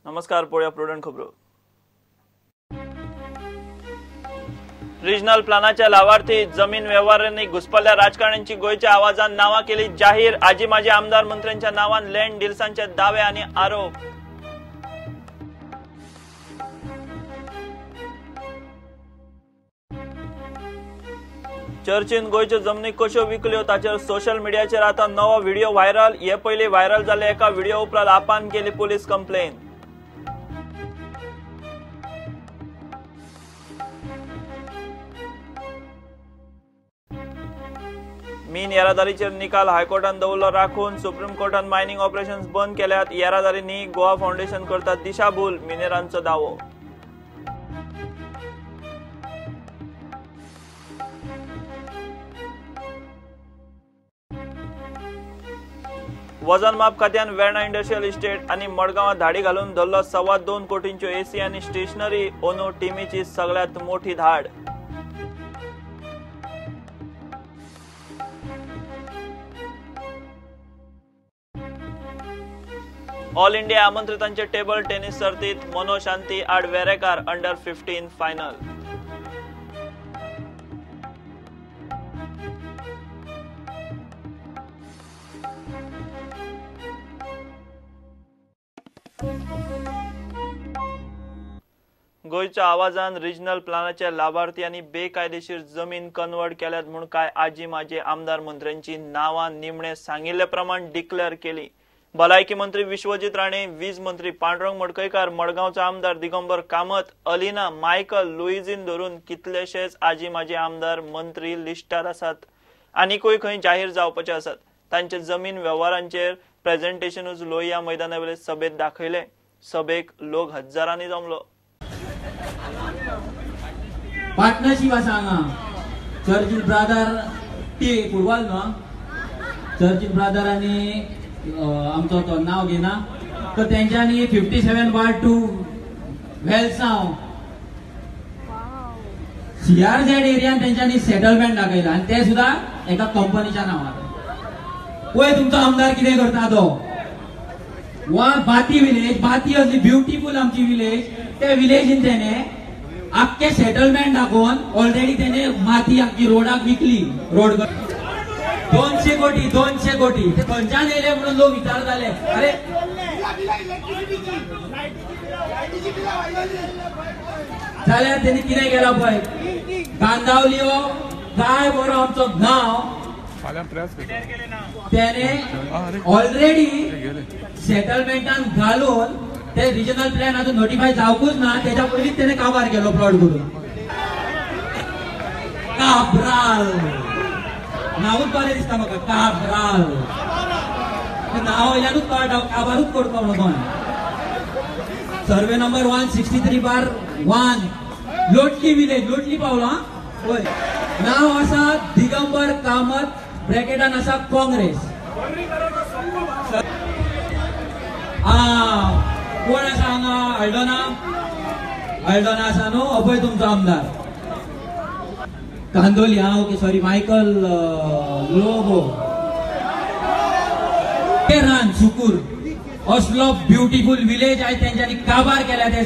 नमस्कार, पळोवया प्रुडंट खबरो. रिजनल प्लानाच्या लावार्थी जमीन व्यवहारांनी घुसपल्ल्या राजकारण्यांची गोंयच्या आवाजान नावां केली जाहीर. आजी माजी आमदार मंत्र्यांच्या नावान लँड डील्सांचे दावे आणि आरोप. चर्चीन गोंयच्यो जमनी कश्यो विकल्यो ताचेर सोशल मिडियाचेर आतां नवो व्हिडिओ व्हायरल. हे पयलीं व्हायरल जाल्ल्या एका व्हिडिओ उपरांत आपान केली पुलीस कंप्लेन. मीन येरादारीचेर निकाल हायकोर्टान दवरलो राखून. सुप्रीम कोर्टान मायनिंग ऑपरेशन्स बंद केल्यात. येरादारी न्ही गोवा फावंडेशन करतात दिशाभूल, मिनेरांचो दावो. वजन माप खात्यान वेर्णा इंडस्ट्रियल इस्टेट आनी मडगांवां धाडी घालून धरलो 2.25 कोटींच्यो एसी आनी स्टेशनरी. ओनो टिमीची सगळ्यात मोठी धाड. ऑल इंडिया आमंत्रितांचे टेबल टेनिस सर्तीत मनोज शांती आड वेरेकार अंडर 15 फायनल. गोंयच्या आवाजान रिजनल प्लानाच्या लाभार्थी आनी बेकायदेशीर जमीन कन्वर्ट केल्यात म्हूण कांय आजी माजी आमदार मंत्र्यांची नांवां निमणे सांगिल्ले प्रमाण डिक्लेअर केली. भलायकी मंत्री विश्वजीत राणे, वीज मंत्री पांडुरंग मडकयकार, मडगांवचो आमदार दिगंबर कामत, अलिना मायकल लुईझीन धरून कितलेशेच आजी माजी आमदार मंत्री लिस्टार आसात आनीकूय खंय जाहीर जावपाचे आसात. तांचे जमीन वेव्हारांचेर प्रेझेंटेशनूच लोहिया मैदानावेले सभेत दाखयले. सभेक लोक हजारांनी जमलो. पार्टनरशीप आसा हांगा. चर्चील ब्रादर टी फुटबॉल न्हू, चर्चील ब्रादर आनी आमचो तो नांव घेना तर तेंच्यांनी 57/2 वेलसांव सीआरझेड एरियान तेंच्यांनी सेटलमेंट दाखयला आनी ते सुद्दां एका कंपनीच्या नांवार. पळय तुमचो आमदार कितें करता तो. वा बाती विलेज, बाती असली ब्युटिफूल आमची विलेज, त्या विलेजीन तेणे आख्खे सेटलमेंट दाखोवन ऑलरेडी तेणे माती आख्खी रोडाक विकली. रोड 200 कोटी, 200 कोटी ते खंयच्यान येयले म्हणून लोक विचारताले. अरे जाल्यार तेणी कितें केलां पळय, कांदावलियो काय बरो आमचो गांव तेणे ऑलरेडी सेटलमेंटान घालून ते रिजनल प्लॅन अजून नोटिफाय जावकूच ना तेच्या पयलींच तेणे काबार केलो प्लॉट करून. काब्राल नांवूच बरें दिसता म्हाका, काब्राल नांव वयल्यानूच कळटा काबारूच करता म्हणून. Survey number 163/1 Lotli village, Lotli पावला पळय. नांव आसा दिगंबर कामत, ब्रॅकेटान आसा काँग्रेस. कोण आसा हांगा? अल्डोना, अल्डोना आसा न्हू, अभय तुमचो आमदार. कांदोली, हा ओके सॉरी, मायकल लोबो. रान सुकूर असलो ब्युटिफूल विलेज आयज तेंच्यांनी काबार केल्या. ते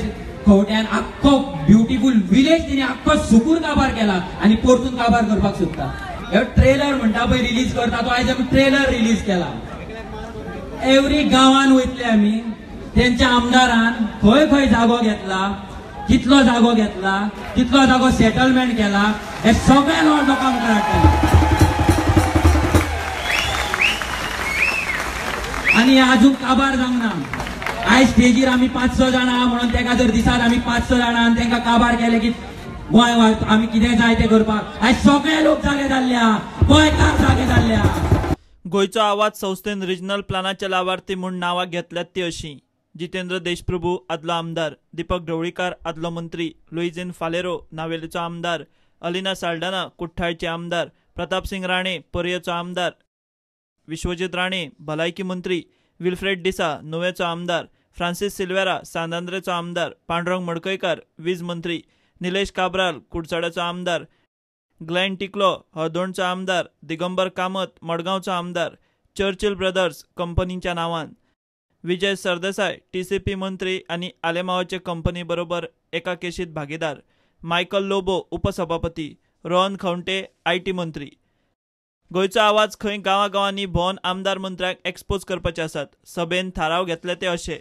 खवट्यान आख्खो ब्युटिफूल विलेज तिणे आख्खो सुकूर काबार केला आनी परतून काबार करपाक सोदता. हे ट्रेलर म्हणटा पळय रिलीज करता तो, आयज आमी ट्रेलर रिलीज केला. एवरी गांवान वयतले आमी, तेंच्या आमदारान खंय खंय जागो घेतला, कितलो जागो घेतला, कितलो जागो सेटलमेंट केला, हे सगळे लोकांक हाडटले. आनी अजून काबार जावंक ना. आयज स्टेजीर आमी 5-6 जाणां म्हणून तेका जर दिसात आमी 5-6 जाणां आनी तेंकां काबार केले की गोंय आमी कितें जाय तें करपाक. आयज सगळे लोक जागे जाल्ले, गोंयकार जागे जाल्ले. गोंयचो आवाज संस्थेन रिजनल प्लानाच्या लावार्थी म्हूण नांवां घेतल्यात ती अशी: जितेंद्र देशप्रभू आदलो आमदार, दीपक ढवळीकार आदलो मंत्री, लुईझीन फालेरो नावेलीचो आमदार, अलिना साल्डाना कुठ्ठाळचे आमदार, प्रतापसिंग राणे पर्येचो आमदार, विश्वजीत राणे भलायकी मंत्री, विल्फ्रेड डिसा नुवेचो आमदार, फ्रांसीस सिल्वेरा सांतांद्रेचो आमदार, पांडुरंग मडकयकार वीज मंत्री, निलेश काब्राल कुडचड्याचो आमदार, ग्लॅन टिकलो हळदोणचो आमदार, दिगंबर कामत मडगांवचो आमदार, चर्चिल ब्रदर्स कंपनीच्या नांवान, विजय सरदेसाय टीसीपी मंत्री आनी आलेमावाचे कंपनी बरोबर एका केशीत भागीदार, मायकल लोबो उपसभापती, रोहन खवंटे IT मंत्री। गोंयचो आवाज खंय गांवागांवांनी भोंवन आमदार मंत्र्यांक एक्सपोज करपाचे आसात। सभेन थाराव घेतले ते अशे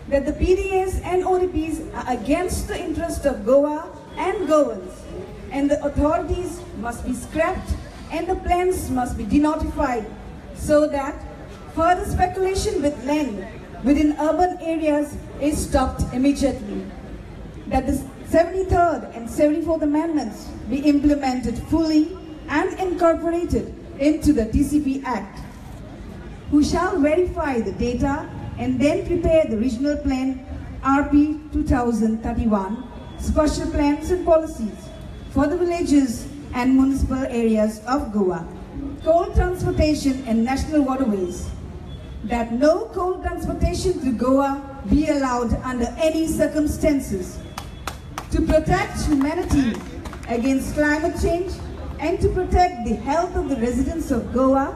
that the PDAs and ODPs are against the interest of Goa and Goans, and the authorities must be scrapped and the plans must be denotified so that further speculation with land within urban areas is stopped immediately. That the 73rd and 74th Amendments be implemented fully and incorporated into the TCP Act, who shall verify the data and then prepare the Regional Plan RP 2031, special plans and policies for the villages and municipal areas of Goa. Coal transportation and national waterways, that no coal transportation to Goa be allowed under any circumstances. To protect humanity against climate change and to protect the health of the residents of Goa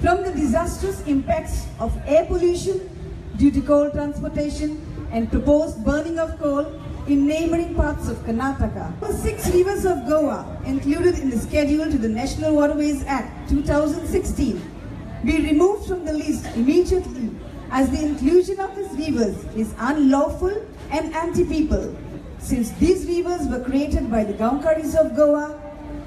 from the disastrous impacts of air pollution due to coal transportation and proposed burning of coal in neighboring parts of Karnataka. The 6 rivers of Goa included in the schedule to the National Waterways Act 2016 be removed from the list immediately, as the inclusion of these rivers is unlawful and anti-people, since these rivers were created by the Gaonkaris of Goa,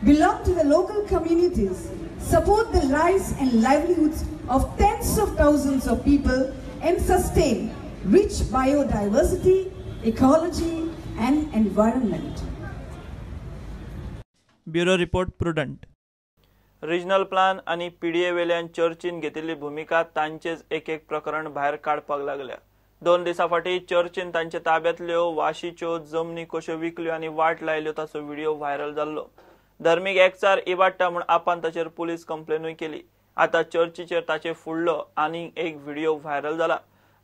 belong to the local communities, support the lives and livelihoods of tens of thousands of people, and sustain rich biodiversity, ecology and environment. Bureau report, Prudent. Regional plan आनी PDA वेल्यान चर्चीन घेतिल्ली भुमिका तांचेच एक एक प्रकरण भायर काडपाक लागल्या। 2 दिसां फाटीं चर्चीन तांच्या ताब्यांतल्यो वाशीच्यो जमनी कश्यो विकल्यो आनी वाट लायल्यो ताचो व्हिडिओ व्हायरल जाल्लो। धर्मीक एकचार इबाडटा म्हूण आपान ताचेर पुलीस कंप्लेनूय केली। आतां चर्चीचेर ताचे फुडलो आनी एक व्हिडिओ व्हायरल जाला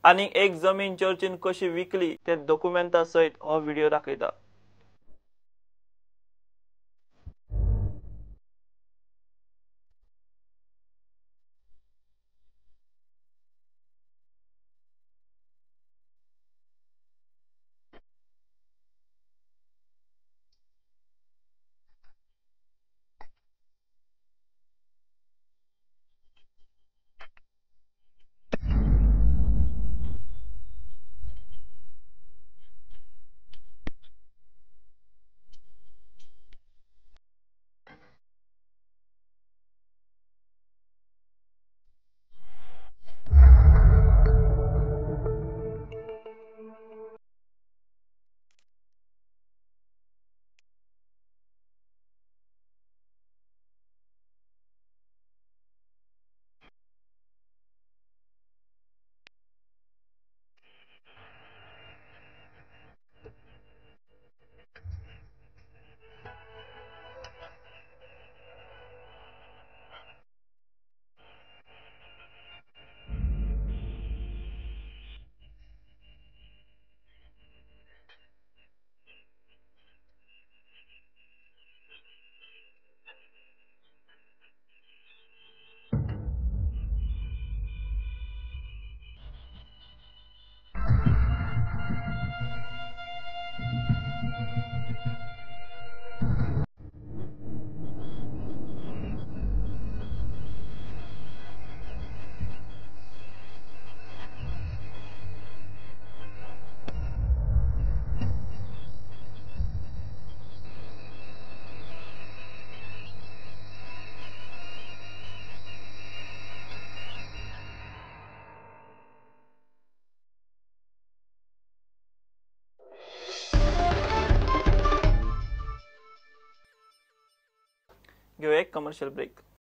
आनी एक जमीन चर्चीन कशी विकली ते डॉक्युमेंटा सयत हो व्हिडिओ दाखयता। घेऊया एक कमर्शियल ब्रेक।